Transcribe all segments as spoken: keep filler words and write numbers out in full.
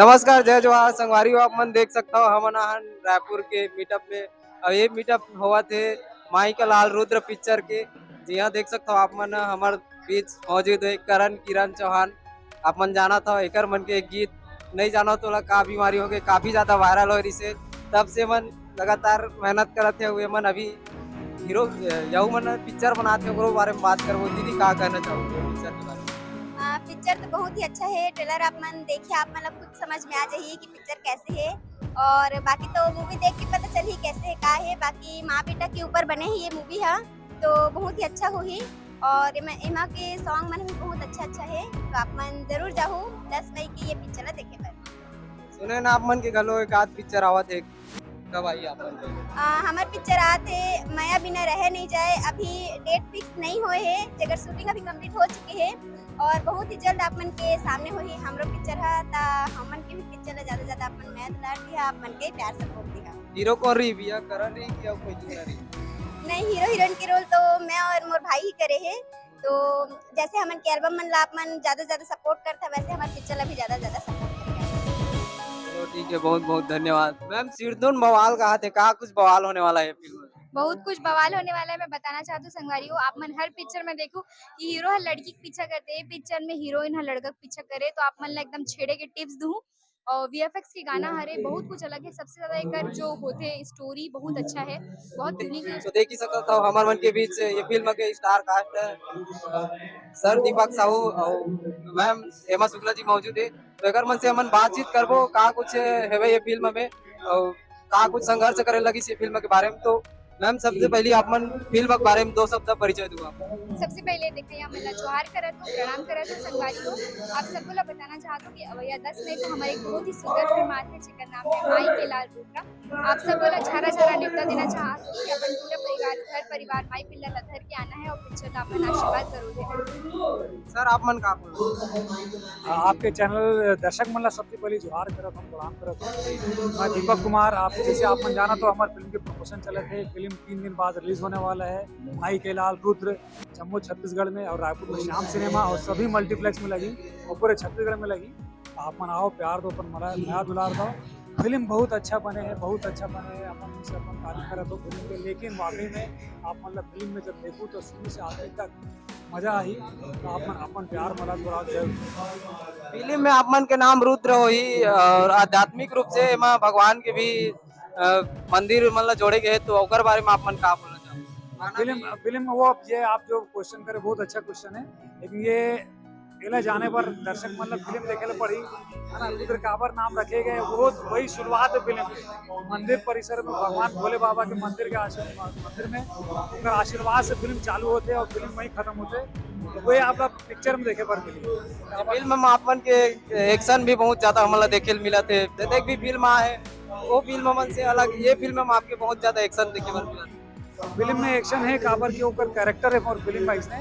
नमस्कार, जय जोहार संगवारी हो। आप मन देख सकत हो, हमन आहन रायपुर के मीटअप में। अब ये मीटअप होवत हे माई के लाल रुद्र पिक्चर के। जी हाँ, देख सकत हो आप मन, हमर बीच मौजूद हे करण किरण चौहान। आप मन जानत हो, एकर मन के गीत नहीं जानो तोला का बीमारी हो गए, काफी ज्यादा वायरल हो रहिसे। तब से मन लगातार मेहनत करत हे। ये मन अभी हीरो, यहू मन पिक्चर बनात हे, ओकरो बारे में बात करबो। दीदी, का कहना चाहोगे पिक्चर के बारे में? पिक्चर तो बहुत ही अच्छा है। ट्रेलर आप मन देखिए, आप मन ला खुद समझ में आ जाही कि पिक्चर कैसे है। और बाकी तो मूवी देख के पता चलही कैसे है, का है। बाकी माँ बेटा के ऊपर बने ही ये मूवी है, तो बहुत ही अच्छा होही। और एमा, एमा के सॉन्ग मन भी बहुत अच्छा अच्छा है, तो आप मन जरूर जाहू दस मई के ये पिक्चर ला देखे बर। सुने ना आप मन के घलो एक आध पिक्चर आवत है, कब आई आप मन के? आ, हमर पिक्चर आत हे मया बिना रहे नहीं जाए। अभी डेट फिक्स नहीं होए हे, जेकर शूटिंग अभी कंप्लीट हो चुके हे और बहुत ही जल्द आप मन के सामने होही हमरो पिक्चर ह। त हमन के भी पिक्चर ला ज्यादा ज्यादा आप मन मया दुलार दिहा, आप मन के प्यार सपोर्ट दिहा। हीरो कौन रही भैया, करण रही या कोई दूसरा रही? नहीं, हीरो हीरोइन के रोल तो मैं और मोर भाई ही करे हे। तो जैसे हमन के एल्बम मन ला आप मन ज्यादा ज्यादा सपोर्ट करता, वैसे हमारे पिक्चर ला भी ज्यादा ज्यादा सपोर्ट करिए। चलो ठीक है, बहुत बहुत धन्यवाद। मैम, सिरधुन बवाल कहा थे, कहा कुछ बवाल होने वाला है फिल्म में? बहुत कुछ बवाल होने वाला है। मैं बताना चाहती हूँ संगवारी हो, आप मन हर पिक्चर में देखो कि हीरो हर लड़की के पीछा करते, ये पिक्चर में हीरोइन हर लड़का के पीछा करे, तो आप मन ला एकदम छेड़े के टिप्स दूँ। और वीएफएक्स के गाना हरे बहुत कुछ अलग है। सबसे ज्यादा एकर जो होथे स्टोरी बहुत अच्छा है, बहुत यूनिक है। तो देख ही सकत हो हमर मन के बीच ये फिल्म के स्टार कास्ट है, सर दीपक साहू और मैम हेमा शुक्ला जी मौजूद है। तो एकर मन से हमन बातचीत करबो, का कुछ हेवे ये फिल्म में और का कुछ संघर्ष करे लगिस ये फिल्म के बारे में। तो मैम, सबसे पहले आप मन फिल्म के बारे में दो शब्द परिचय दो आप। सबसे पहले देखा, या मन ला जोहार करत हो, प्रणाम करत हो संगवारी हो। आप सबको ला बताना चाहत हो कि अवैया दस मई को हमारे एक बहुत ही सुंदर फिल्म आत हे, जेकर नाम है माई के लाल रुद्रा। आप सबको ला झारा झारा नेवता देना चाहत हो कि अपन पूरा परिवार, घर परिवार, माई पिल्ला ला धर के आना है और पिक्चर ला अपन आशीर्वाद जरूर देना। सर, आप मन का बोल? आपके चैनल दर्शक मन ला सबसे पहले जोहार करत हूँ, प्रणाम करत हूँ। मैं दीपक कुमार। आप जैसे आप मन जाना तो हमारे फिल्म के प्रमोशन चलत हे। फिल्म तीन दिन बाद रिलीज होने वाला है, माई के लाल रुद्र, जम्मू छत्तीसगढ़ में और रायपुर में श्याम सिनेमा और सभी मल्टीप्लेक्स में लगी और पूरे छत्तीसगढ़ में लगी। आप मन आओ, प्यार दो, अपन मला मया दुलार दो। फिल्म बहुत अच्छा बने है, बहुत अच्छा बने है, अपन उनसे अपन तारीफ करत हो फिल्म के। लेकिन वाकई में आप मतलब फिल्म में जब देखो तो शुरू से आखिर तक मजा आही। तो आप मन अपन प्यार मला थोड़ा जरूर। फिल्म में आप मन के नाम रुद्र होही और आध्यात्मिक रूप से एमा भगवान के भी अ, मंदिर मन ला जोड़े गए हे, तो ओकर बारे में आप मन का बोलना चाहते? फिल्म फिल्म में वो आप ये आप जो क्वेश्चन करे, बहुत अच्छा क्वेश्चन है। लेकिन ये एला जाने पर दर्शक मतलब फिल्म देखे ला पड़ी, है ना? रुद्र काबर नाम रखे गए, वो वही शुरुआत है फिल्म के। मंदिर परिसर में भगवान भोले बाबा के मंदिर के आशीर्वाद, मंदिर में उनका आशीर्वाद से फिल्म चालू होते और फिल्म वहीं खत्म होते। तो वही आप लोग पिक्चर में देखे पर मिली। फिल्म में आप मन के एक्शन भी बहुत ज्यादा हमन ला देखे ल मिलत हे। जतेक भी फिल्म आए, वो फिल्म मन से अलग ये फिल्म में आपके बहुत ज्यादा एक्शन देखे बर मिलत हे। फिल्म में एक्शन है, काबर के ओकर कैरेक्टर है और फिल्म का इसने।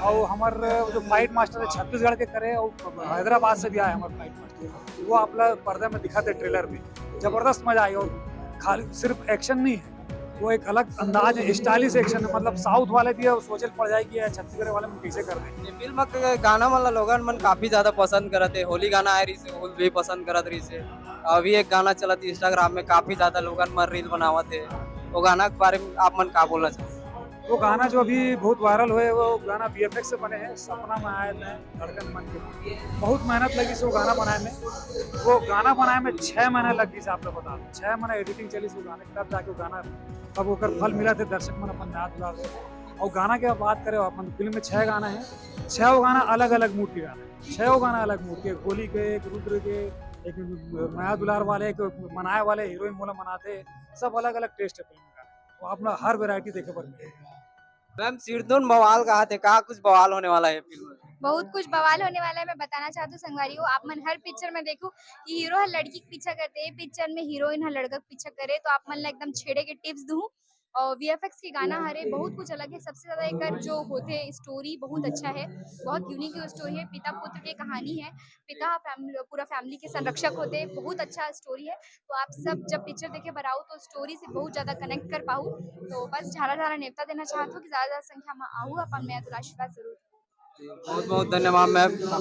और हमार जो फाइट मास्टर है छत्तीसगढ़ के करे और हैदराबाद से भी आए हमारे फाइट मास्टर, वो आप लोग पर्दे में दिखाते ट्रेलर में, जबरदस्त मजा आई। और खाली सिर्फ एक्शन नहीं है, वो एक अलग अंदाज है, स्टाइलिश एक्शन है। मतलब साउथ वाले भी है, वो सोचे पड़ जाए कि ये छत्तीसगढ़ वाले में कैसे कर रहे हैं। ये फिल्म के गाना मन ला लोगन मन काफी ज्यादा पसंद करत हे। होली गाना आए रहिसे, वो भी पसंद करत रहिसे। अभी एक गाना चलत हे इंस्टाग्राम में, काफी ज्यादा लोगन मन रील बनावत हे, वो गाना के बारे में आप मन का बोलना चाहते? वो गाना जो अभी बहुत वायरल हुए, वो गाना वीएफएक्स से बने हैं, सपना में आए मैं धड़कन मन के। बहुत मेहनत लगी से वो गाना बनाए में। वो गाना बनाए में छः महीने लग गई से, आप लोग बता दो, छः महीने एडिटिंग चली से वो गाने, तब जाके वो गाना, तब ओकर फल मिला थे दर्शक मन अपन मया दुलार दे। और गाना की आप बात करें, अपन फिल्म में छः गाना है, छः वो गाना अलग अलग मूड के गाना है, छः वो गाना अलग मूड के, होली के, एक रुद्र के, एक मया दुलार वाले, एक मनाए वाले, हीरोइन मोला मनाते, सब अलग अलग टेस्ट है फिल्म का। वो आप लोग हर वैरायटी देखे पर मिलेगा। मैम, सिरधुन बवाल कहा थे, कहा कुछ बवाल होने वाला है फिल्म में? बहुत कुछ बवाल होने वाला है। मैं बताना चाहती हूँ संगवारी हो, आप मन हर पिक्चर में देखो कि हीरो हर लड़की के पीछा करते, ये पिक्चर में हीरोइन हर लड़का के पीछा करे, तो आप मन ला एकदम छेड़े के टिप्स दूँ। और वीएफएक्स के गाना हरे बहुत कुछ अलग है। सबसे ज्यादा एकर जो होथे स्टोरी बहुत अच्छा है, बहुत यूनिक स्टोरी है। पिता पुत्र के कहानी है, पिता फैमिली, पूरा फैमिली के संरक्षक होते, बहुत अच्छा स्टोरी है। तो आप सब जब पिक्चर देखे बर आओ तो स्टोरी से बहुत ज्यादा कनेक्ट कर पाओ। तो बस झारा झारा नेवता देना चाहत हो कि ज्यादा ज्यादा संख्या में आओ, अपन मया दुलार आशीर्वाद जरूर दो। बहुत बहुत धन्यवाद मैम।